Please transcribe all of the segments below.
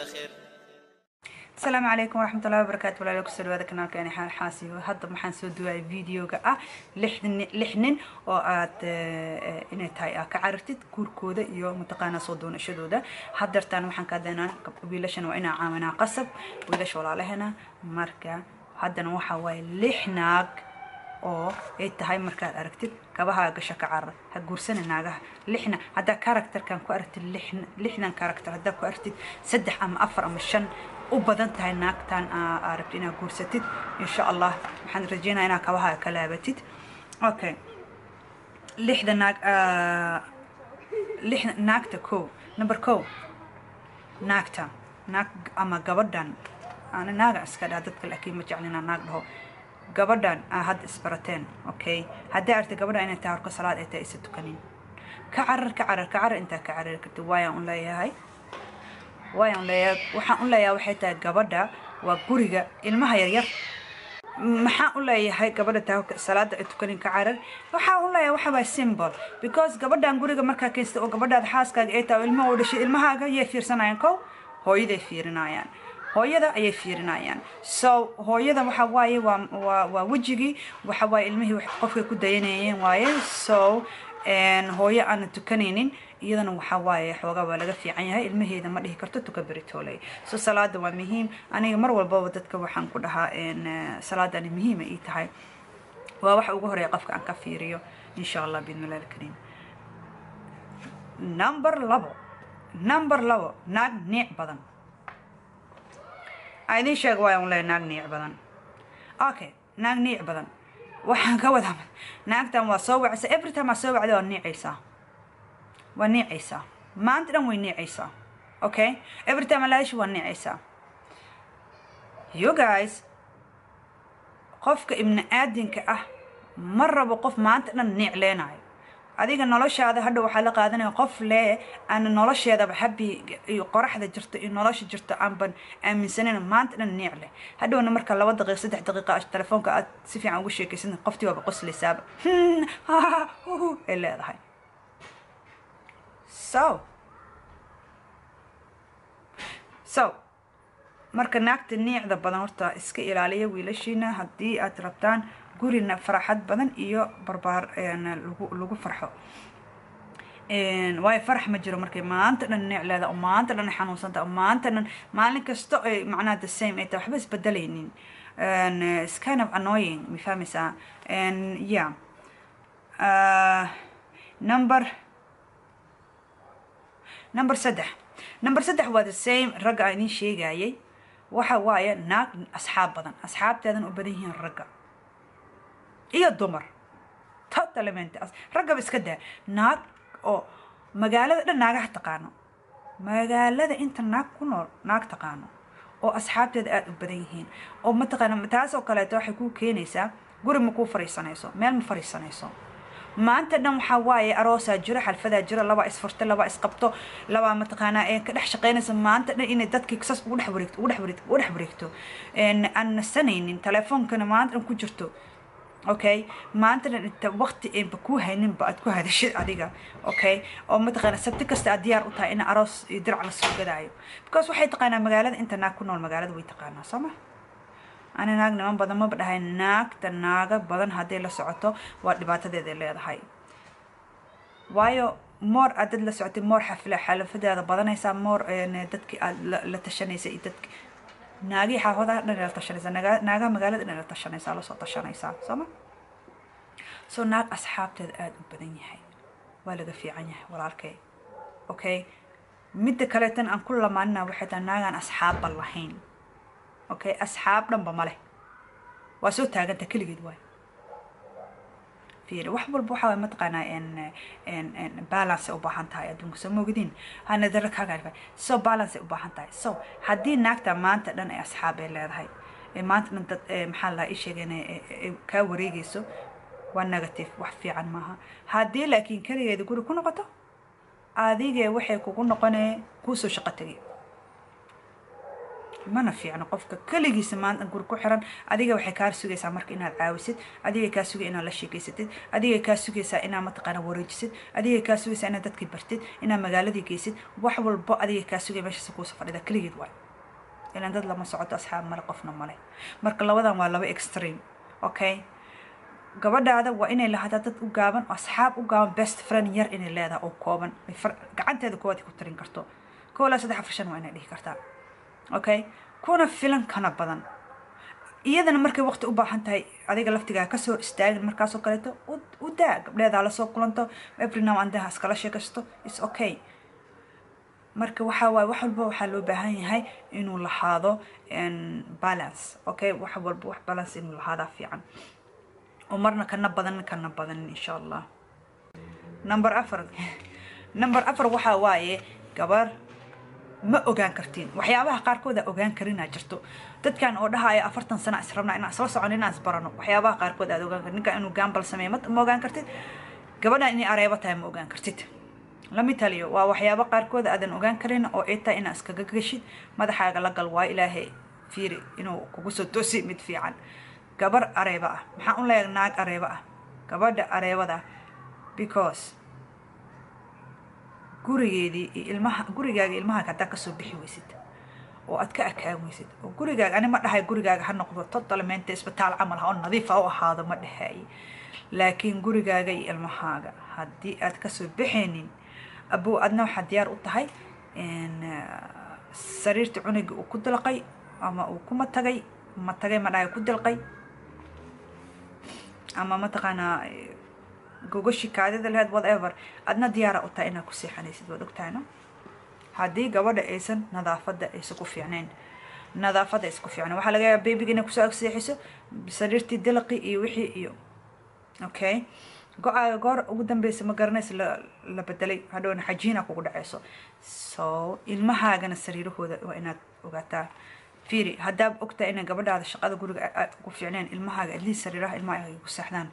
نفتخر. Asalaamu calaykum waraxmatullahi wabarakaatu. Walaalo, kusoo dhawaada kanaalkeeni Xaasiyo. Hadda waxaan soo duwayay videoga ah lix nin oo aad inay tahay aad ka carartid guurkooda iyo mataqaanaa soo doonashadooda. Haddeertaan waxaan ka hadlaynaa wiilashan waa inaa caawinaa qasab, wiilasha walaalahena. Marka haddana waxaa waaye lix naag oo ay tahay markaad aragtid kabahaa gasho ka carar, ha guursana naagaha lixna. Haddaa characterkan ku aragtid, lixdan character haddaa ku aragtid, saddex ama afar ama shan u badan tahay naagtan aa rabtid inaad guursatid, insha Allah waxaan rajeynaya inaad kabaha ka laabatid. Okay, lixda naag, lixda naagta ko, number ko, naagta naag ama gabadhan ana naaga iska dhaa dadka, laakiin ma jeclin inaan naag dhaho. Gabadhan aa hadda isbarateen, okay, hadday aragtay gabadhan inay tahay horka salaad ay tahay isa tukanin, ka carar, ka carar, ka carar intaa ka carari kartid. Waayaan leeyahay, waxaan u leeyahay waxay tahay gabadha waa guriga ilmaha yaryar. Maxaan u leeyahay gabadha tahay salaada ay tukanin ka carar? Waxaan u leeyahay waxa waa simple, because gabadhan guriga markaa keensta oo gabadhaada xaaskaaga ay tahay oo ilmaha oo dhashay, ilmahaaga yay fiirsanayaan? Kow, hooyaday fiirinayaan, hooyada ayay fiirinayaan. So hooyada waxa waaye waa wejigii, waxa waaye ilmihii qofkay ku dayanayeen waaye. So hooyo aana tukanaynin iyadana waxa waaye xoogaa waa laga fiican yahay, ilmaheeda ma dhihi karto tuka beritooley. So salaada waa muhiim. Aniga mar walbaba dadka waxaan ku dhahaa salaadani muhiima ii tahay, waa waxa ugu horeeya qofka aan ka fiiriyo, insha Allah biidnillahi alkariim. Number labo, number labo, naag niic badan. Aa idiin sheega waay un leeyahay naag niic badan. Okay, naag niic badan waxaan ka wadaa naagtan waa soo wacaysa, every time aa soo wacda waa niicaysaa, waa niicaysaa, maanta dhan way niicaysaa. Okay, every time alaasha waa niicaysaa. You guys, qofka ibni aadinka ah ma rabo qof maanta dhan niic leenayo. Adiga noloshaada hadha waxaa la qaadanaya qof lee aan nolosheedaba happy iyo qoraxda jirto iyo nolosha jirto aanban aaminsanayn, maanta dhan niic leh. Hadhowna marka 2 daqiiq, 3 daqiiqa telefoonka aad si fiican ugu sheekaysan, qoftii waaba qoslaysaaba ay leedahay. So marka naagta niicda badan horta iska ilaaliya wiilashiina, haddii aad rabtaan gurina faraxad badan iyo barbaar lagu farxo. Waayo farax ma jiro markay maanta dhan niic leedahay oo maanta dhan ay xanuunsantahay oo maanta dhan maalin kasta ay macnaha the same ay tahay, waxba isbedelaynin. It's kind of annoying, ma fahmaysaa? And yeah, number saddex, number saddex waa the same ragga aan idiin sheegayay. Waxa waaye naag asxaab badan, asxaabteedan u badan yihiin ragga iyo dumar totalmente. Raggaba iska daa, naag oo magaalada dhan naagaha taqaano, magaalada inta naag ku nool naag taqaano oo asxaabteeda aada u badan yihiin oo mataqaana, taas oo kaleeto waxay kuu keenaysaa guri ma kuu fariisanayso, meel ma fariisanayso. Maanta dhan waxaa waaye aroosaa jiro, xalfadaa jiro, labaa isfurta, labaa isqabto, labaa mataqaanaa ee ka dhex shaqaynaysa. Maanta dhan inay dadkii sas ugu dhex wareegto, ugu dhex wareegto, ugu dhex wareegto, aan nasanaynin, teleefoonkana maanta dhan ku jirto. Okay, maanta dhan inta waqti aynba kuu hayninba aad ku hadashid adiga. Okay, oo mataqaana sabti kasta aad diyaar u tahay in aroos iyo dirac la soo gadaayo, because waxay taqaanaa magaalada inta naag ku nool, magaalada way taqaanaa, soo ma? Ani naag niman badan maba dhahay. Naagta naaga badan hadday la socoto waa dhibaatadeeday leedahay, waayo more aad dad la socotay, more xafla xalafadaada badanaysaa, more dadki aad la tashanaysa iyo dadki naagihii xaafadaha dhan la tashanaysaa, naagaha magaalada dhan la tashanaysaa, lasoo tashanaysaa, soo ma? So naag asxaabteeda aada u badan yahay waa laga fiican yahay, walaalkay. Okay, midda kaleetan aan ku lamaanina waxay tahay naagaan asxaabba lahayn. Okay, asxaab dhanba ma leh, waa soo taaganta keligeed. Waay fiiri, wax walba waxaa waay mataqaanaa n balance ay u baahan tahay adduunka, soo moogdiin hanadara kaaga. So balance ay u baahan tahay. So haddii naagta maanta dhan ay asxaab ay leedahay ee maanta dhan dad maxaa la ii sheegeen ay kaa wareegayso, waa negative, wax fiican maaha. Haddii laakiin keligeeda guri ku noqoto, adigee waxay kugu noqonee kuusoo shaqo tegay. Mana fiicno qofka keligiisa maanta guri ku xiran. Adiga waxay kaa sugaysaa marka inaad caawisid, adiga kaa sugay inaad la sheekeysatid, adiga kaa sugaysaa inaad mataqaana wareejisid, adiga kaa sugaysaa inaad dadkii bartid, inaad magaaladii geysid, wax walbo adiga kaa sugay. Meeshaas kuusa fadhida keligeed waay, ilaan dad lama socoto, asxaab male, qofna male. Marka labadan waa laba extreme, okay? Gabadhaada waa inay lahaataa dad u gaaban, asxaab u gaaban, best friend yar inay leedahay oo kooban, gacanteeda koowaad ku tarin karto, 1, 2, 3, 4, 5 waa inay dhihi kartaa, okay? Kuna filan kana badan. Iyadana markay waqti u baahan tahay, adiga laftigaa kasoo istaagin markaasoo kaleeto, u daa gabdheeda lasoo kulanto every now and then, ha iskala sheekaysto, is okay. Marka waxaa waaye, wax walba waxaa loo baahan yahay inuu lahaado balance, okay? Wax walba wax balance inuu lahaadaa fiican, oo marna kana badan kana badanin, insha Allah. Number 4, number 4 waxaa waaye gabar ma ogaan kartiin. Waxyaabaha qaarkood aa ogaan karinaa jirto. Dadkan oo dhahaya 40 sana is rabnaa, inaan isla socon, inaan isbarano, waxyaabaha qaarkood aad ogaan kartid. Ninkan inuu gamble sameeyo ma ogaan kartid. Gabadhan inay areebo tahay ma ogaan kartid. Lama taliyo, waa waxyaabo qaarkood aadan ogaan karin oo ay tahay inaad iskaga geshid, madaxaaga la gal. Waayo, Ilaahay fiiri inuu kugu soo toosi mid fiican. Gabar areeba ah, maxaan u leeyahay naag areeba ah? Gabadha areebada, because gurigeedii iyo ilmaha, gurigaaga ilmahaaga haddaa kasoo bixi weysid oo aad ka akaan weysid oo gurigaaga, ani ma dhahay gurigaaga ha noqdo totalmente isbitaal camal ha oo nadiif ha u ahaado, ma dhahay, laakiin gurigaaga iyo ilmahaaga haddii aad kasoo bixaynin, abow, adna waxaad diyaar u tahay sariirta cunuga uu ku dalqay ama uu kuma tagay, ma tagay, ma dhahay, ku dalqay, ama mataqaanaa gogoshi kaadida laheyd, whatever, adna diyaara u tahay inaad ku seexanaysid. Waad ogtahay, no? Haddii gabadha aysan nadaafadda aysan ku fiicnayn, nadaafadda aysan ku fiicnayn, waxaa laga yaaba babyga inay kusoo agseexiso sariirtii dilaqi iyo wixii iyo, okay, go-aaga goor ugu dambeysa ma garanaysa la bedelay, hadhowna xajiina kugu dhaceyso. So ilmahaagana sariirahooda waa inaad ogaataa. Fiiri, haddaad ogtahay inay gabadhaada shaqada guriga aad ugu fiicnayn, ilmahaaga at least sariiraha ilmaha ay ku seexdaan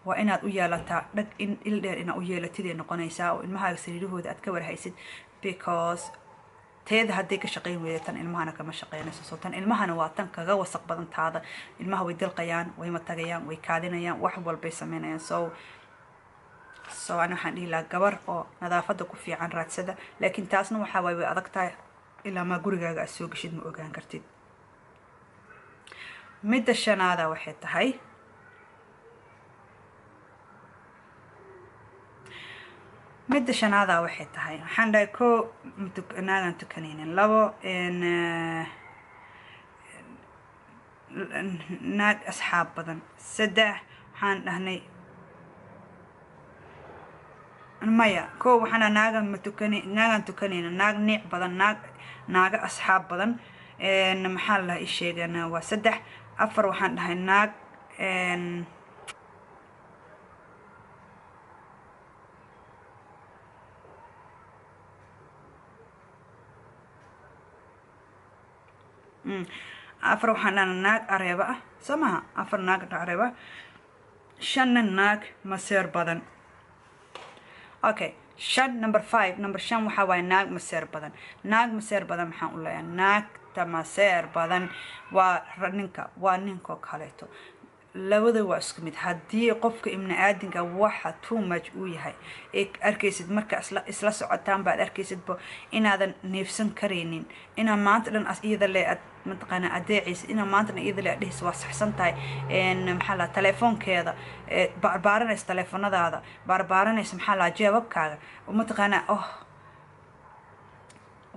waa inaad u yeelataa dhag in il dheer inaad u yeelatid ay noqonaysaa, oo ilmahaaga sariirahooda aad ka warhaysid, because teeda hadday ka shaqayn weyda, tan ilmahana kama shaqaynayso. So tan ilmahana waa tan kaga wasaq badan taada. Ilmaha way dilqayaan, way matagayaan, way kaadinayaan, wax walbay sameynayaan. So ani waxaan dhihi lahaa gabar oo nadaafadda ku fiican raadsada. Laakiin taasna waxaa waay, way adag tahay, ilaa maa gurigaaga aad soo geshid ma ogaan kartid. Midda shanaada waxay tahay, midda shanaada waxay tahay, waxaan dhahay ko naagaan tukanaynin, labo naag asxaab badan, saddex waxaan dhahnay, maya, ko waxaan naagan ma tukana, naagaan tukanayna, naag niic badan, naag naaga asxaab badan, maxaa la dhahay sheegana, waa saddex. Afar waxaan dhahay naag afar waxaan dhahnay naag areeba ah, soo maha? Afar naag areeba, shanna naag maseer badan. Okay, shan, number five, number shan waxaa waaye naag maseer badan. Naag maseer badan maxaan u leeyahay? Naagta maseer badan waa ninka, waa ninkoo kaleeto, labada waa isku mid. Haddii qofka ibni aadinka waxa too much uu yahay ee arkaysid, marka isla socotaan baad arkaysidba inaadan neefsan karaynin, inaa maanta dhan iyada le aad mataqaana adeecaysid, inaa maanta dhan iyada le aad dhehaysa waa saxsan tahay, maxaa laha, telefoonkeeda baarbaaranaysa, teleefonadaada baarbaaranaysa, maxaa laha, jeebabkaaga mataqaana. Oh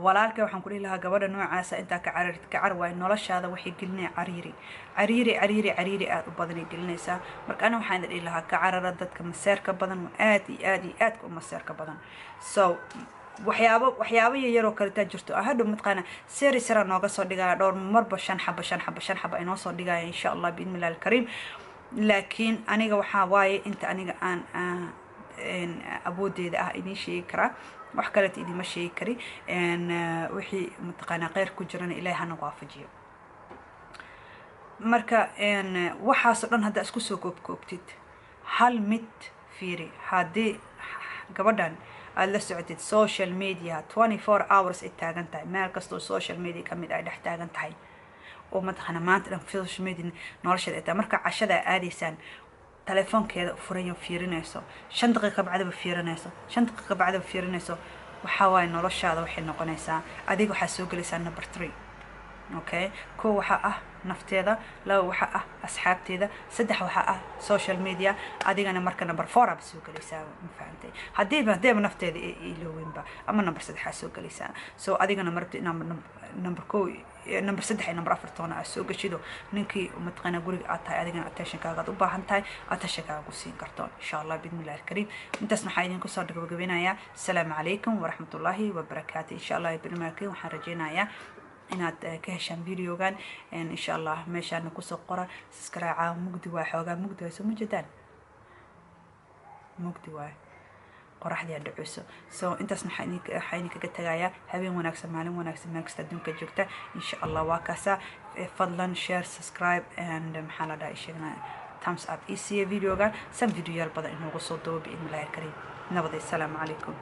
walaalkay, waxaan ku dhihi lahaa gabadha noocaasa intaa ka cararid ka car waayo. Noloshaada waxay gelinaya cariiri, cariiri, cariiri, cariiri aada u badanay gelinaysaa. Marka ana waxaan idin dhihi lahaa ka carara dadka maseerka badan, aad iyo aad iyo aadka u maseerka badan. So waxyaabo yaryaroo kaletaa jirto hadhow mataqaana seri sera nooga soo dhigaya, dhowr marba shan xaba, shan xaba, shan xaba inoo soo dhigaya, insha Allah, biidni illahi alkariim. Laakiin aniga waxaa waaye inta aniga aan awoodeyda ah idiin sheegi karaa, wax kaleeta idinma sheegi kari. Wixii mataqaanaa kheyr ku jirana Ilahay hana waafajiyo. Marka waxaasoo dhan haddaa isku soo koobkoobtid, hal mid fiiri: haddii gabadhan Aada la socotid social media 24 hours ay taagan tahay, meel kastoo social media ka mid ay dhex taagan tahay, oo mataqaana maanta dhan social media nolosheeda ay tahay. Marka cashada aadaysaan, telefoonkeeda furayo, fiirinayso, 5 daqiiqa bacdaba fiirinayso, 5 daqiiqa bacdaba fiirinayso, waxaa waaye noloshaada waxay noqonaysaa, adiga waxaa soo gelaysaa number three. Okay, kow waxaa ah nafteeda, laba waxaa ah asxaabteeda, saddex waxaa ah social media. Adigana marka number four aba soo gelaysaa, ma fahantay? Haddiiba nafteeda ilooweynba ama number saddexaa soo gelaysaa. So adigana marabta inaa number kow, number saddex iyo number afar toona aad soo geshido. Ninkii mataqaanaa guriga aad tahay, adigana attentionkaaga aad u baahan tahay, attentionkaaga ku siin karto, insha Allah, biidnillahi alkariim. Intaas waxaa idinku soo gabagabeynayaa. Asalaamu calaykum waraxmatullaahi wabarakaatu. Insha Allah biidnillahi alkariim, waxaan rajeynayaa inaad ka heshaan videogan, insha Allah. Meeshaana kusoo qora subscribe. Mugdi waa, xoogaa mugdi waa, soo ma jeedaan? Mugdi waay, qoraxdii dhaceyso. So intaas waxaa idinkaga tagayaa habeen wanaagsan, maalin wanaagsan, meel kasta adduunka joogta, insha Allah. Waa kaasa. Fadlan share, subscribe and maxaa la dhaha sheegna, thumbs up ii siiya videogan san videoyaal badan inoogu soo duubo, biidnillahi alkariim. Nabad, assalaamu calaykum.